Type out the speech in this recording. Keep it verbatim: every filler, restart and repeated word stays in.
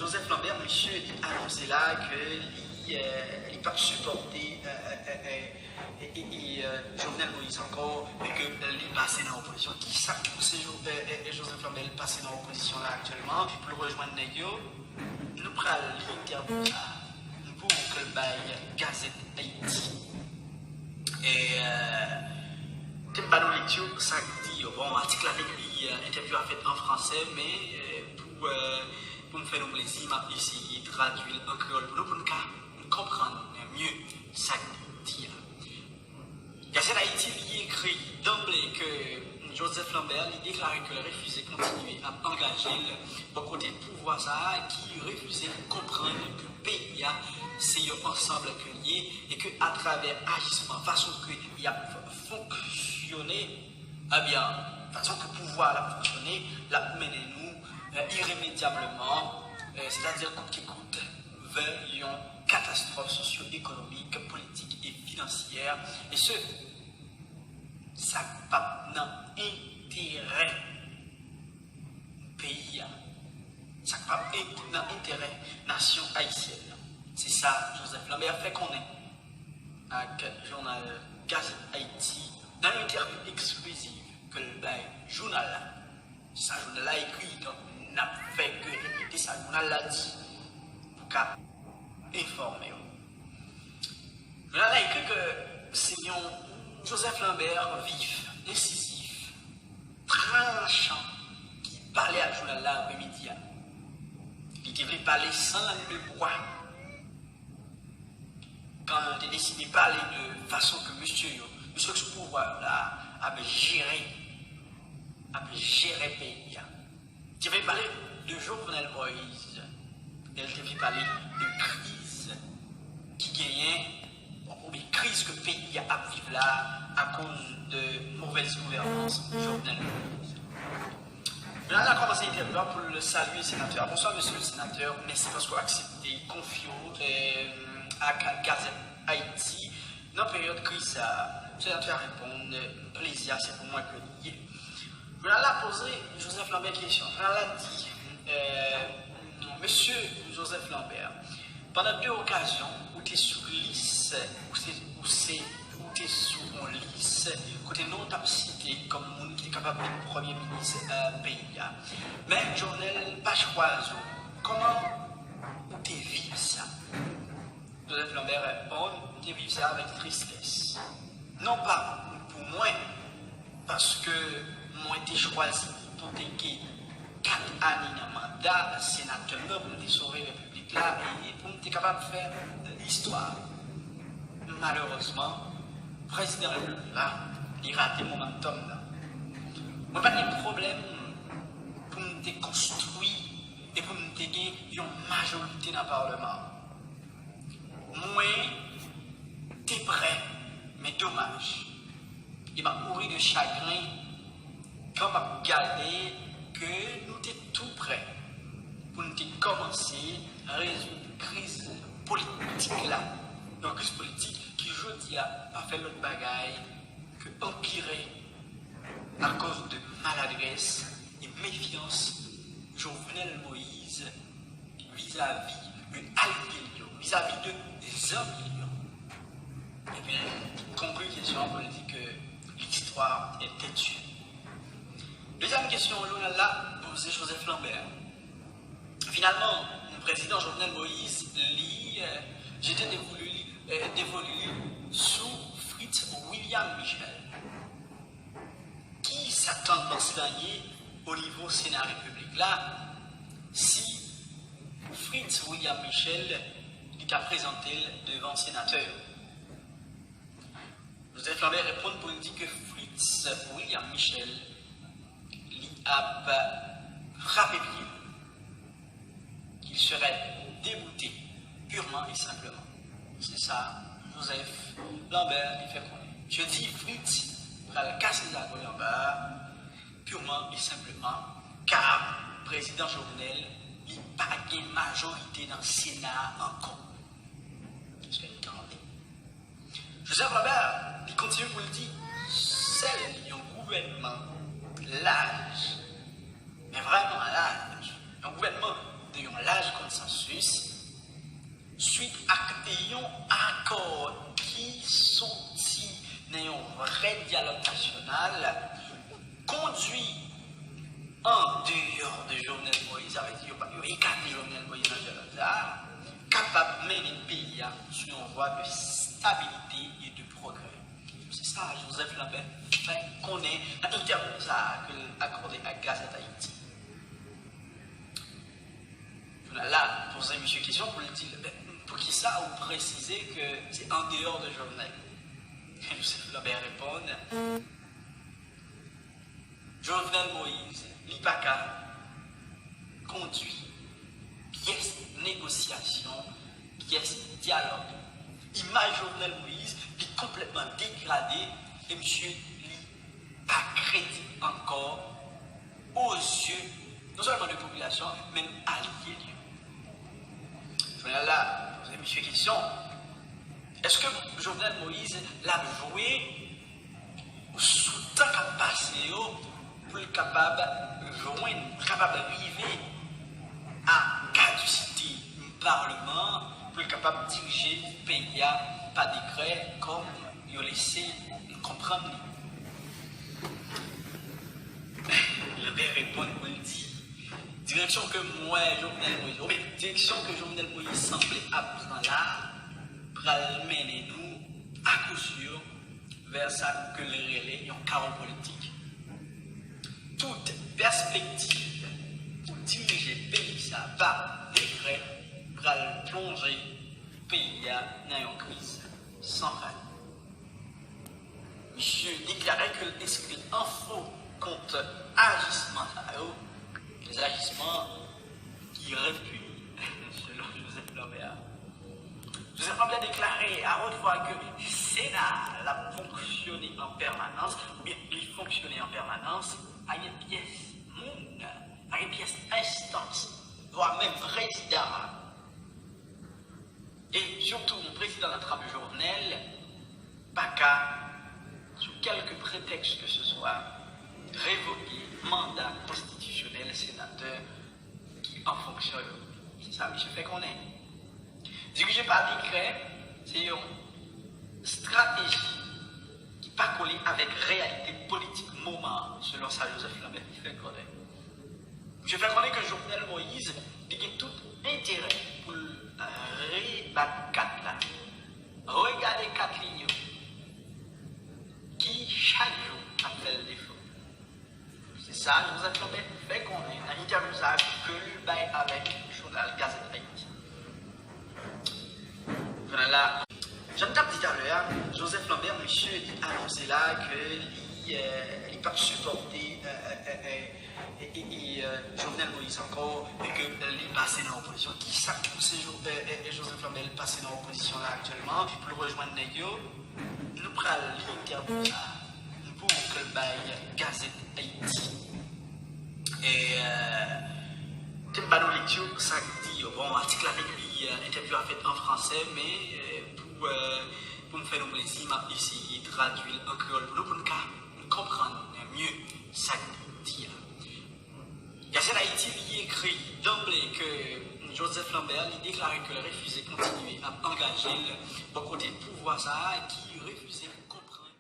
Joseph Lambert, misye, li anonse la ke li, euh, li p ap sipòte, euh, euh, euh, euh, e, e, e, euh, Jovenel Moïse ankò, e ke li pase nan opozisyon. Kisa k pouse Jo-, euh, euh, Joseph Lambert pase nan opozisyon la aktyèlman pou l rejwenn nèg yo? Nou pral li entèvyou sa pou ke l bay Gazette Haïti. E, euh, te m ba nou lekti sa k di yo. Bon, atik la te ekri, euh, entèvyou a fèt an fransè, men, euh, pou, euh, pou m fè nou plezi, m ap eseye tradui l an kreyòl pou nou, pou n ka konprann mye sa k di a. Gazette Haïti, li ekri danble ke Joseph Lambert, li deklare ke l refize kontinye ap angaje l bò kote pouvwa sa a ki refize konprann ke peyi a se yon ansanm ke l ye e ke atravè ajisman, fason ke y ap fonksyone, ebyen, fason ke pouvwa a l ap fonksyone, l ap mennen nou, euh, iremedyableman, euh, sètadi kout ke kout, vè yon katastwòf sosyo-ekonomik, politik e finansyè, e se, sa k p ap nan enterè peyi a, sa k p ap en-, nan enterè nasyon ayisyèn nan. Se sa Joseph Lambert fè konnen ak jounal Gazette Haïti nan yon entèvyou eksklizif ke l bay jounal la. Sa jounal la ekri, donk n ap fè ke repete sa jounal la di pou ka enfòme w. Jounal la ekri ke se yon Joseph Lambert vif, ensizif, tranchan ki pale ak jounal la aprèmidi a. Li te vle pale san lang de bwa. Kan yo te deside pale de fason ke mesye yo, mesye k sou pouvwa yo la, ap jere, ap jere peyi a. Te vle pale de Jovenel Moïse. E l te vle pale de kriz ki genyen, oubyen kriz ke peyi a ap viv la akoz de movèz gouvènans Jovenel Moïse. Jounal la kòmanse entèvyou a pou l salye senatè a. Bonswa, mesye le senatè. Mèsi paske w aksepte konfye w, euh, ak Gazette Haïti nan peryòd kriz sa a. Senatè a reponn, plezi a se pou mwen ke li ye. Jounal la poze Joseph Lambert kesyon. Jounal la di, euh, Mesye Joseph Lambert, pandan de okazyon, ou te sou lis, ou se, ou se, ou te sou yon lis kote non w t ap site kòm moun ki te kapab vin premye minis, euh, peyi a. Men Jovenel pa chwazi w. Kòman ou te viv sa? Joseph Lambert reponn, m te viv sa avèk tristès. Non pa pou mwen, paske mwen te chwazi pou te gen kat ane nan manda senatè m nan pou m te sove repiblik la e, e pou m te kapab fè istwa. Malerezman, prezidan la, li rate momantum nan. Mwen pa t gen pwoblèm pou m te konstwi e pou m te gen yon majorite nan palman an. Mwen te prè, men domaj, e m ap mouri de chagren kan m ap gade ke nou te tou prè pou n te kòmanse rezoud kriz politik la. Yon kriz politik ki, jodi a, pa fè lòt bagay ke anpire akoz de maladrès e mefyans Jovenel Moïse vizavi de alye l yo, vizavi de zanmi l yo. Epi, konkli kesyon an pou l di ke l'histoire est têtue. Dezyèm kesyon, jounal la poze Joseph Lambert. Finalman, prezidan Jovenel Moïse, li, euh, jete devolu, euh, devolu sou Fritz William Michel. Ki sa tandans lan ye o nivo Sena Repiblik la si Fritz William Michel li ta prezante l devan senatè yo? Joseph Lambert reponn pou l di ke Fritz William Michel li ap frape pye l. Il serait débouté, purement et simplement. Se sa Joseph Lambert li fè konnen. Misye di Fritz pral kase zago l anba a, purement et simplement, car prezidan Jovenel li pa gen majorite nan Sena a ankò. Èske n tande? Joseph Lambert, li kontinye pou l di, sèl yon gouvènman laj, men vrèman laj, yon gouvènman de yon laj konsa, dyalòg nasyonal kondui an deyò de Jovenel Moïse, sa vle di yo pa, yo ekate Jovenel Moïse nan dyalòg sa a, kapab mennen peyi a sou yon vwa de stabilite e de pwogrè. Se sa Joseph Lambert fè konnen nan entèvyou sa a ke l akòde ak Gazette Haïti. Jounal la poze misye kesyon pou l di l, ben, poukisa ou presize ke se an deyò de Jovenel? Joseph Lambert reponn, Jovenel Moïse, li pa ka kondui pyès negosyasyon, pyès dyalòg. Imaj Jovenel Moïse, li konplètman degrade e misye, li pa kredib ankò o zye non sèlman de popilasyon, men alye li yo. Jounal la poze misye kesyon, èske Jovenel Moïse l ap jwe sou tan k ap pase yo pou l kapab jwenn, kapab rive a kadisite palman an, pou l kapab dirije peyi a pa dekrè kòm yo lese konprann li? Lambert reponn pou l di, direksyon ke m wè Jovenel Moïse, oubyen direksyon ke Jovenel Moïse sanble ap pran la, pral mennen nou akousur vè sa ke l rele yon kawo politik. Tout pèspektiv pou dirije peyi sa pa dekrè pral plonje peyi a nan yon kriz san pay. Misye deklare ke l enskri an fo kont ajisman sa yo, des agissements irrépugnables, selon Joseph Lambert. Joseph Lambert deklare a haute voix ke Sena a l ap fonksyone an pèmanans, oubyen li fonksyone an pèmanans, pa gen pyès moun, pa gen pyès enstans, vwa menm prezidan an, e sitou yon prezidan nan tranp Jovenel, pa ka, sou kèlke pretèks ke se swa, revoke manda konstitisyonèl senatè ki an fonksyon yo. Se sa misye fè konnen. Dirije pa dekrè, se yon estrateji ki pa kole avèk reyalite politik moman an, selon sa Joseph Lambert fè konnen. Misye fè konnen ke Jovenel Moïse, li gen tout enterè pou l rebat kat la, regade kat li yo, ki chak jou ap fè l defo. Se sa Joseph Lambert fè konnen nan entèvyou sa a ke l bay avèk jounal Gazette Haïti. Jounal la, jan m t ap di talè a, Joseph Lambert, misye, li anonse la ke li, eh, li p ap sipòte, eh, eh, eh, eh, e, e, e, eh, Jovenel Moïse ankò, e ke li pase nan opozisyon. Kisa k pouse Jo-, eh, eh, Joseph Lambert pase nan opozisyon la aktyèlman pou l rejwenn nèg yo? Nou pral li entèvyou sa a pou ke l bay Gazette Haïti. E, eh, te m ba nou lekti sa k di yo. Bon, atik la te ekri, eh, entèvyou a fèt an fransè, men, eh, pou, eh, pou m fè nou plezi, m ap eseye tradui l an kreyòl pou nou, pou n ka konprann mye sa k di a. Gazette Haïti, li ekri danble ke Joseph Lambert, li deklare ke l refize kontinye ap angaje l bò kote pouvwa sa a ki refize